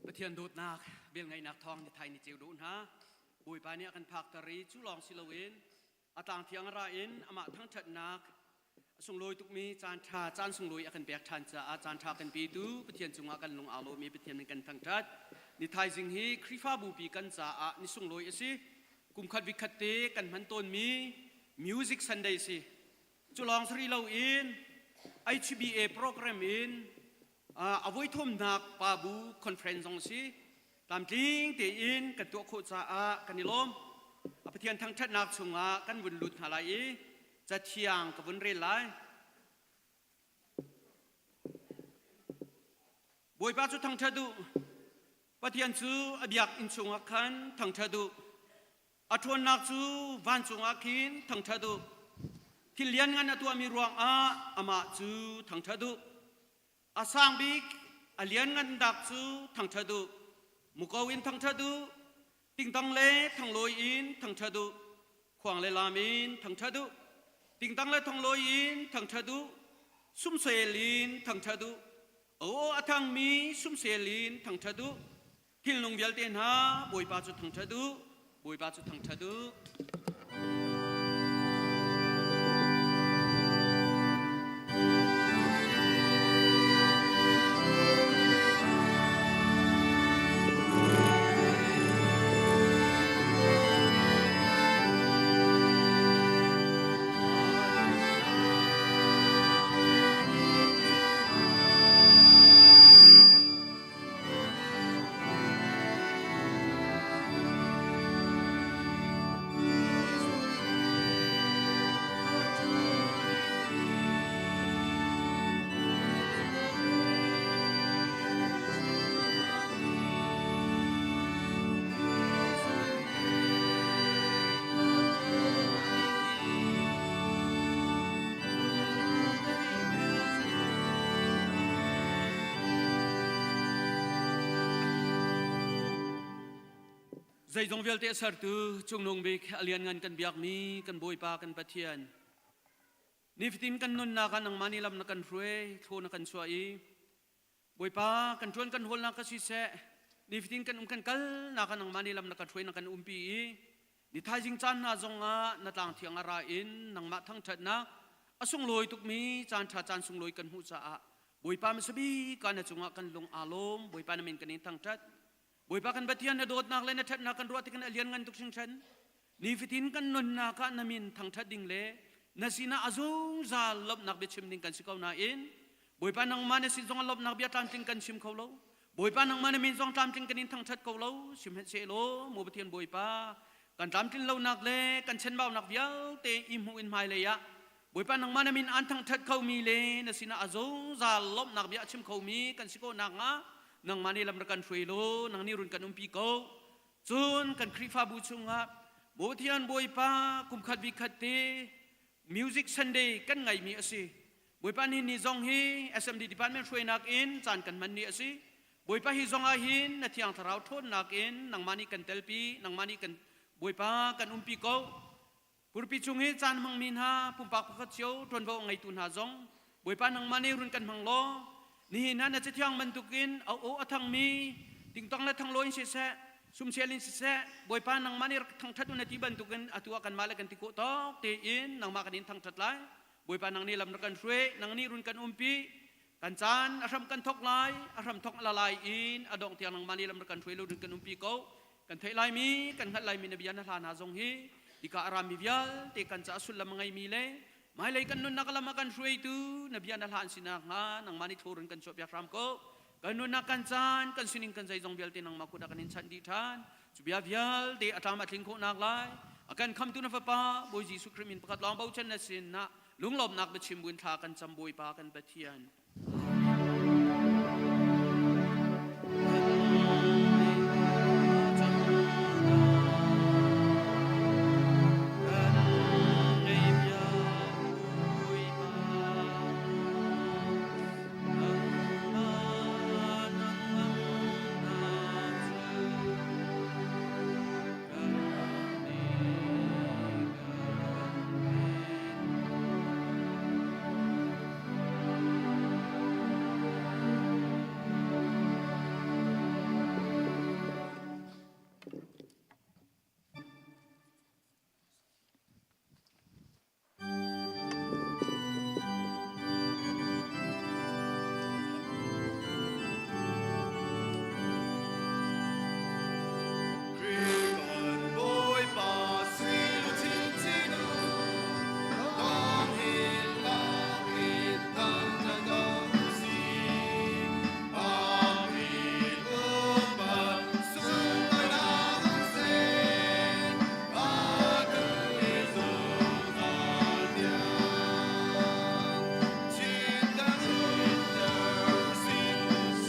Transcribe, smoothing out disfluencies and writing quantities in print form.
Pathian dawtnak velngeihnak thawng ni thai ni ceu duh hna. Bawipa nih a kan phakter i cu lawng si loin a tlang thiang a ra in amah thangṭhatnak a sunglawi tukmi caan ṭha caan sunglawi a kan pek ṭhan caah caan ṭha kan petu Pathian cungah kan lung aa lawmi Pathian min kan thangṭhat. Ni thaizing hi Khrihfabu pi kan caah ni sunglawi a si. Kumkhat vikhat te kan hman tawnmi Music Sunday si. Cu lawng si rih loin HBA program in a voithumnak pabu conference zong si. Tlamtling tein kan tuah khawh caah kan i lawm. A Pathian thangṭhatnak chungah kan vun lut hna lai i Cathiang ka vun rel lai. Bawipa cu thangṭhat u. Pathian cu a biakinn chungah khan thangṭhat u. A ṭhawnnak cu vancung ah khin thangṭhat u. Thil lianngan a tuahmi ruangah amah cu thangṭhat u. A sang bik a lianngan dak cu thangṭhat u. Muko in thangṭhat u. Tingtang le thanglawi in thangṭhat u. Khuang le laam in thangṭhat u. Tingtang le thonglawi in thangṭhat u. Sumsel in thangṭhat u. Aw a thangmi sumsel in thangṭhat u. Thilnung vialte hna Bawipa cu thangṭhat u. Bawipa cu thangṭhat u. Zeizong vialte a sertu Cungnung Bik a lianngan kan biakmi kan Bawipa kan Pathian nifatin kan nunnak ah nangmah nih lam na kan hruai thlaw na kan chuah i Bawipa kan ṭuan kan hawlnak ka siseh nifatin kan um kan kalnak ah nangmah nih lam na ka hruai na kan umpi i ni thaizing caan hna zongah na tlang thiang a ra in nangmah thangṭhatnak a sunglawi tukmi caan ṭha caan sunglawi kan hmuh caah Bawipa hmasa bik ah na cungah kan lung aa lawm Bawipa na min kan in thangṭhat Bawipa kan Pathian na dawtnak le na ṭhatnak kan ruah tikhin a lianngan tuk hringhran nifatin kan nunnak ah na min thangṭhat ding le na sinah a zungzal lawmhnak biachim ding kan si ko nain Bawipa nangmah na sin zong lawmhnak bia tlamtling kan chim kho lo Bawipa nangmah na min zong tlamtling kan in thangṭhat ko lo sihmanhsehlaw maw Pathian Bawipa kan tlamtlin lonak le kan chenbaunak vialte i hmuh in hmailei ah. Bawipa nangmah na min an thangṭhat khomi le na sinah a zungzal lawmhnak bia a chim khomi kan si ko nakhnga nangmah nih lam rak kan hruai law nang nih run kan umpi ko. Cun kan Khrihfabu chungah Bawthian Bawipa kumkhat vikhat te Music Sunday kan ngaimi a si. Bawipa ni ni zong hi SMD department hruainak in caan kan hman ni a si. Bawipa hi zong ah hin na thiang thlarau ṭhawnnak in nangmah nih kan telpi, nangmah nih kan Bawipa kan umpi ko. Purpi chung i caan hmangmi hna pumpak pakhat cio ṭuanvo a ngeitu hna zong Bawipa nangmah nih run kan hmang law nihin ah na cathiang bantukin a aw a thangmi tingtang le thanglawi in siseh sumsel in siseh Bawipa nangmah nih rak thangṭhat u na ti bantukin atu ah kanmah le kan ti khawh tawk tein nangmah kan in thangṭhat lai. Bawipa nang nih lam rak kan hruai, nang nih run kan umpi. Kan caan a hram kan thok lai, a hram thok la lai in a dongh tiang nangmah nih lam rak kan hruai lo run kan umpi ko. Kan theih laimi, kan hngalh laimi na bia na hla hna zong hi hika a rami vialte kan caah sullam a ngeimi le hmailei kan nunnak lam a kan hruaitu na bia na hla an si nakhnga nangmah nih thlurun kan chuahpiak hram ko. Kan nunnak kan caan, kan sining kan zeizong vialte nangmah kut ah kan in chanh dih ṭhan. Cu bia vialte a tlam a tling khawh nak lai a kan khamtu na fapa Bawi Jesuh Khrih min pakhat lawng bochan na sin ah lunglawmhnak biachim buin thla kan cam Bawipa kan Pathian.